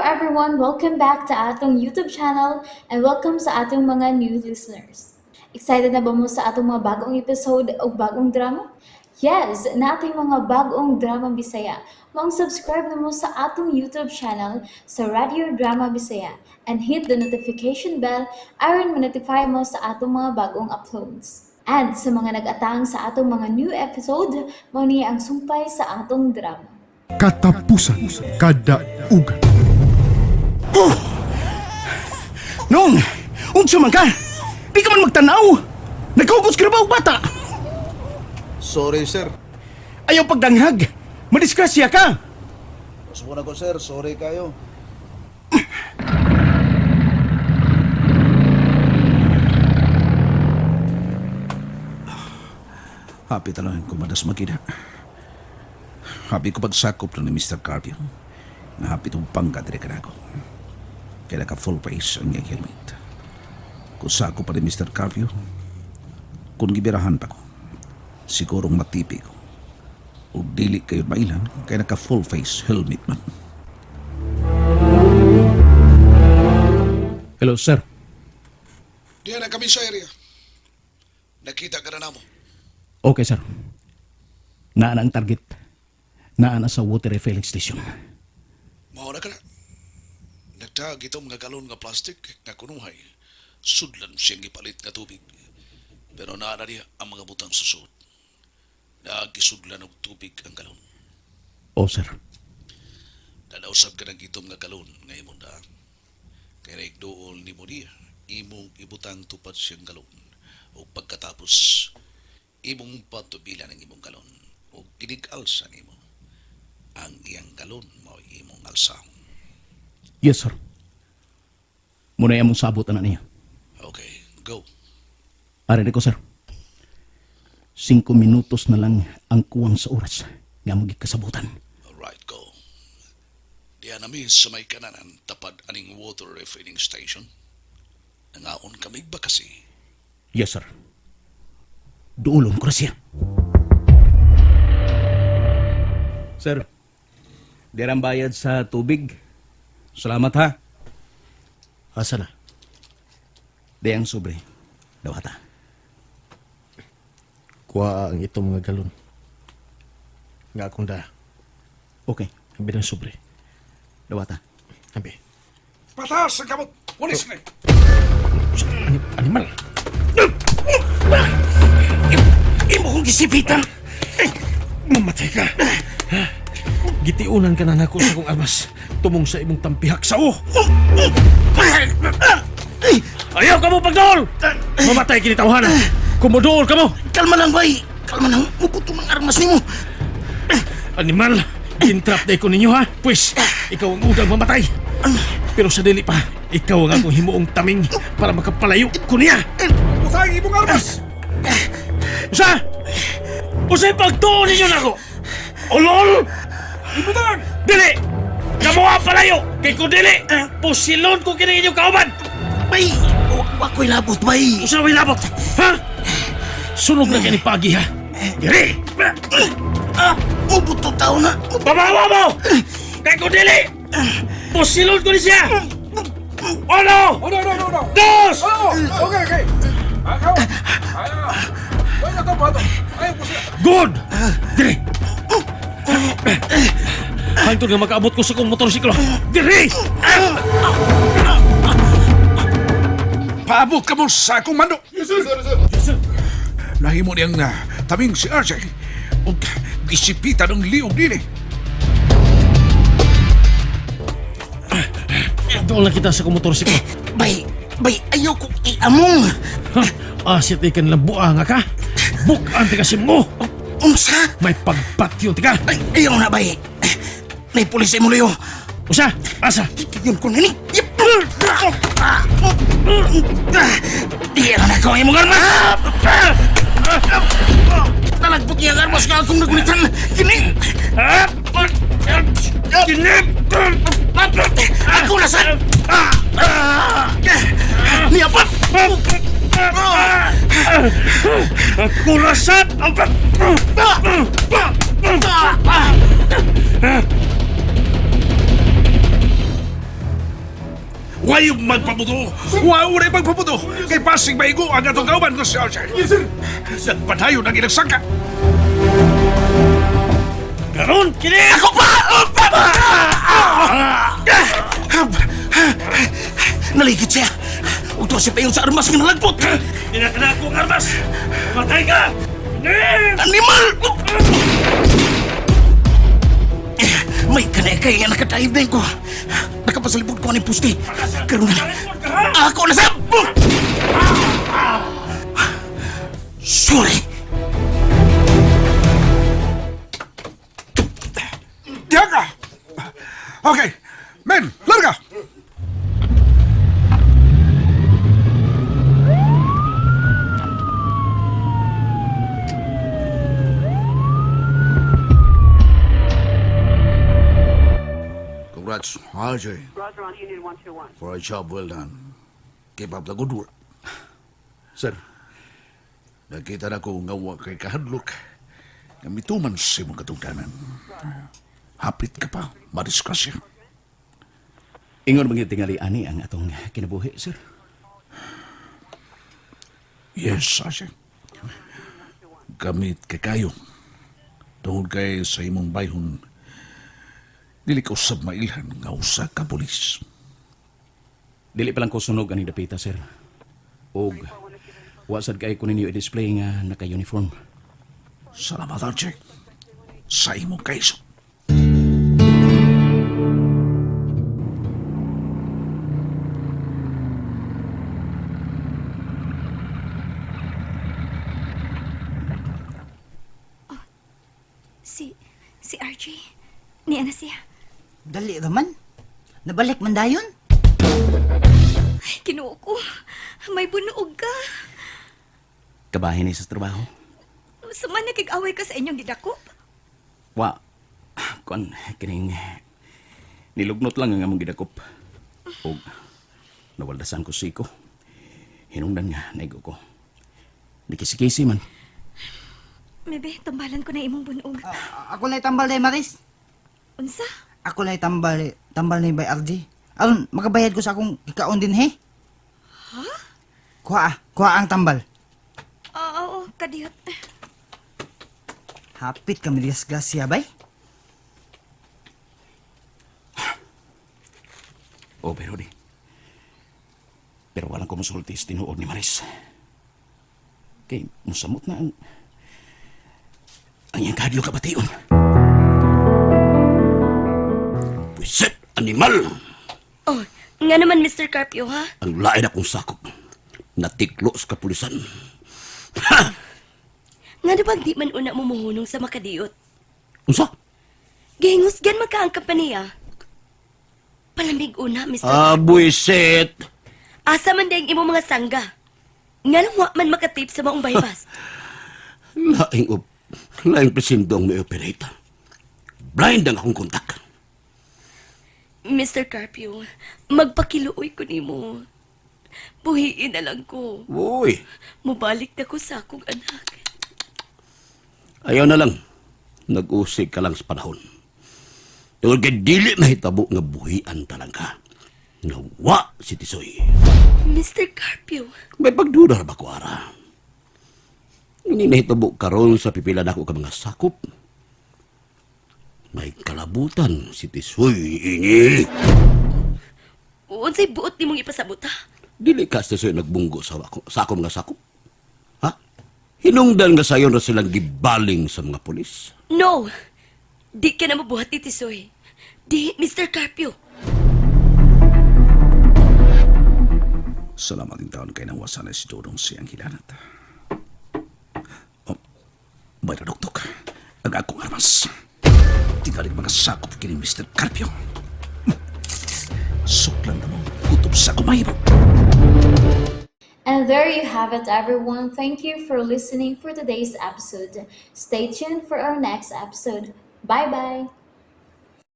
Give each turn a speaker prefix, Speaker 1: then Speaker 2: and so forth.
Speaker 1: everyone! Welcome back to atong YouTube channel and welcome sa atong mga new listeners. Excited na ba mo sa atong mga bagong episode o bagong drama? Yes, nating mga bagong drama Bisaya. Maong subscribe na mo sa atong YouTube channel sa Radio Drama Bisaya and hit the notification bell aron ma-notify mo sa atong mga bagong uploads. And sa mga nag-atang sa atong mga new episode, mao ni ang sumpay sa atong drama.
Speaker 2: Katapusan Kadaugan.
Speaker 3: Nong! Unsa man ka? Di ka man magtanaw! Nagkugos ka na ba og bata?
Speaker 4: Sorry, sir.
Speaker 3: Ayaw pagdanghag! Madisgrasya ka!
Speaker 4: Pasok na ko, sir. Sorry kayo.
Speaker 5: Happy talaga ko madas magida. Happy ko pagsakop na ni Mr. Carpio. Na happy itong pangga dire ka nako. Kaya naka full face ang iyang helmet. Kung sako pa ni Mr. Carpio, kung gibirahan pa ko, sigurong matipi ko. O dili kayo mailan, kaya naka full face helmet man.
Speaker 3: Hello, sir.
Speaker 5: Diyan na kami sa area. Nakita ka na namo.
Speaker 3: Okay, sir. Naa na ang target. Naa na sa water refilling station.
Speaker 5: Mao na ka na. Nagtag itong mga galon nga plastic nga kunuhay. Sudlan siyang gipalit nga tubig. Pero naa na niya ang mga butang susod. Nagisudlan og tubig ang galon.
Speaker 3: Oh, sir.
Speaker 5: Dalaw sab ka ng itom nga galon nga imong daan. Kaya naigdool ni mo niya, imong ibutang tupad siyang galon. O pagkatapos, imong patubilan ang imong galon. O ginig-alsa nimo. Ang iyang galon mao imong alsahon.
Speaker 3: Yes, sir. Muna among sabot ana niya.
Speaker 5: Okay, go.
Speaker 3: Ari ko, sir. 5 minutos na lang ang kuwang sa oras nga among gikasabutan.
Speaker 5: Alright, go. Diyan nami sa may kananan tapad aning water refilling station. Nangaon kami ba kasi?
Speaker 3: Yes, sir. Duolon ko na siya. Sir, dirang bayad sa tubig. Salamat ha.
Speaker 6: Asa na?
Speaker 3: Di ang sobre. Dawata.
Speaker 6: Kuha ang itong mga galon. Nga akong da.
Speaker 3: Okay,
Speaker 6: Abi ng sobre.
Speaker 3: dawata.
Speaker 6: Abi.
Speaker 5: Patas ang kamot! Pulis na!
Speaker 6: Animal.
Speaker 3: Imo kong gisipitan!
Speaker 6: Mamatay ka. Gitiunan ka na nako sa kong armas. Tumong sa imong tampihak sa o. Ayaw ka mo pagdool! Mamatay kini tawhana. Kumudool ka mo!
Speaker 3: Kalma lang, bay! Kalma lang. Mubuto mang armas nimo.
Speaker 6: Animal! Gintrap na ko ninyo ha? Pwes, ikaw ang unang mamatay. Pero sa dili pa, ikaw ang akong himuong taming para makapalayo ko niya.
Speaker 5: Butang imong armas!
Speaker 6: Usa! Usa yung pagtuon ninyo nako! Ulol!
Speaker 5: Ibutang!
Speaker 6: Dili! Kamo ang palayo! Kay kung dili, pusilon ko kini inyong kauban!
Speaker 3: Bay! Wa ko'y labot, bay!
Speaker 6: Usa may labot! Ha? Sunog na kini pagi ha! Dili!
Speaker 3: Ah! Mubuto tao na!
Speaker 6: Babawa mo! Kay kung dili, pusilon ko ni siya! Uno!
Speaker 7: Oh, no, no, no, no.
Speaker 6: Dos!
Speaker 7: Oh, okay, okay. Akaw. Ay, ito ba ito? Ay, pusi.
Speaker 6: Good! Diri! Hangtod nga makaabot ko sa kong motorsiklo. Diri!
Speaker 5: Paabot ka mo sa akong mando! Yes, sir! Yes, sir. Nahimo niyang taming si RJ. Ug gisipitan ang liog nini.
Speaker 6: Doon lang kita sa kong motorsiklo.
Speaker 3: Bay! Bay! Ayaw ko iamong!
Speaker 6: Ha? Asit di ka nilang buanga ka? Bukaan ti kasi mo!
Speaker 3: Unsa?
Speaker 6: May pagpatyon ti ka!
Speaker 3: Ay, ayaw na, bay! May pulis mo luyo!
Speaker 6: Usa! Asa!
Speaker 3: Yun ko nini! Di na ako ang imong armas! Talagpot niya ang armas nga akong nagulitan! Kini!
Speaker 6: Kinip!
Speaker 3: Ako na sa... Niya pa!
Speaker 6: Kurasan!
Speaker 5: Way magpabuto! Wa rin magpabuto! Kay pasig maigo ang atong kauban ko si Archer. Yes, sir! Nagpadayon ang ilang sangka.
Speaker 6: Karon kini!
Speaker 3: Ako pa! Oh, pa! Naligid siya. Ug tuwa siya payon sa armas nga nalagpot.
Speaker 6: Dinakana ko ang armas! Matay ka! Kini!
Speaker 3: Animal! May kanay-kay nga nakadive din ko. Nakapasalibot ko aning puste. Karon na. Ako na sa... Sorry!
Speaker 7: Diha ka! Okay. Men, larga!
Speaker 5: Congrats, RJ,
Speaker 8: Roger on Union 121.
Speaker 5: for a job well done. Keep up the good work.
Speaker 3: Sir,
Speaker 5: Nakita na ko nga wa kay kahadlok. Nga mituman sa imong katugdanan. Hapit ka pa, madisgrasya.
Speaker 3: ingon mga tingali ani ang atong kinabuhi, sir.
Speaker 5: Yes, RJ. Gamit kay kayo. Tungod kay sa imong bayhon, dili ka usab mailhan nga usa ka pulis.
Speaker 3: Dili pa lang ko sunog aning dapita, sir. Og wa sad kay ko ninyo i-display nga naka-uniform.
Speaker 5: Salamat, RJ. Sa imong kaiso.
Speaker 9: Si RJ. Ni ana siya.
Speaker 10: Dali raman. Nabalik man dayon.
Speaker 9: Ay, Ginoo ko. May bunuog ka.
Speaker 3: Kabahin ni sa trabaho.
Speaker 9: Sama nakig-away ka sa inyong gidakop.
Speaker 3: Wa kuan kining nilugnot lang ang among gidakop. Og nawaldasan ko siko. Hinungdan nga naigo ko. Nikisikisi man.
Speaker 9: Mebe, tambalan ko na imong bunuog.
Speaker 10: Ako na tambal day Maris.
Speaker 9: Unsa?
Speaker 10: Ako na tambal tambal ni by RJ. Aron makabayad ko sa akong gikaon din he. Ha? Kuha ah, kuha ang tambal.
Speaker 9: Oo, oo, kadiyot.
Speaker 10: Hapit kami disgrasya bay.
Speaker 3: O pero di. Pero walang kumusulti sa tinuod ni Maris. Kay musamot na ang iyang kahadlok kabation.
Speaker 11: Pwisit, animal!
Speaker 9: Oh, nga naman Mr. Carpio ha?
Speaker 11: Ang lain akong sakop. Natiklo sa kapulisan. Ha!
Speaker 9: Nga na bang di man una mumuhunong sa makadiyot?
Speaker 11: Unsa?
Speaker 9: Gihingusgan man ka ang kampanya. Palamig una, Mr.
Speaker 11: Ah, buwisit!
Speaker 9: Asa man dayang imong mga sangga. Nga nang wa man makatip sa maong bypass.
Speaker 11: Laing op... Laing presindo ang may operate. Blind ang akong kontak.
Speaker 9: Mr. Carpio, magpakiluoy ko nimo. Buhiin na lang ko.
Speaker 11: Uy,
Speaker 9: Mubalik na ko sa akong anak.
Speaker 11: ayaw na lang. Nag-usig ka lang sa panahon. Tungod kay dili mahitabo nga buhian talaga. Nawa si Tisoy.
Speaker 9: Mr. Carpio,
Speaker 11: May pagduda ra ba ko ara? Hindi nahitabo karon sa pipila nako ka mga sakop. May kalabutan si Tisoy ini.
Speaker 9: unsay buot nimong ipasabot ha?
Speaker 11: Dili ka si Tisoy nagbunggo sa ako, sa ako mga sakop. Ha? Hinungdan nga sayon ra silang gibaling sa mga pulis.
Speaker 9: No! Di ka na mabuhat ni Tisoy. Di, Mr. Carpio.
Speaker 5: Salamat din taon kay nawasan na si Dodong siyang hilanat. Oh, may raduktok. Ang akong armas. Tingaling mga sakop kini Mr. Carpio. Suklan na mo, kutob sa kumay mo.
Speaker 1: And there you have it, everyone. Thank you for listening for today's episode. Stay tuned for our next episode. Bye bye.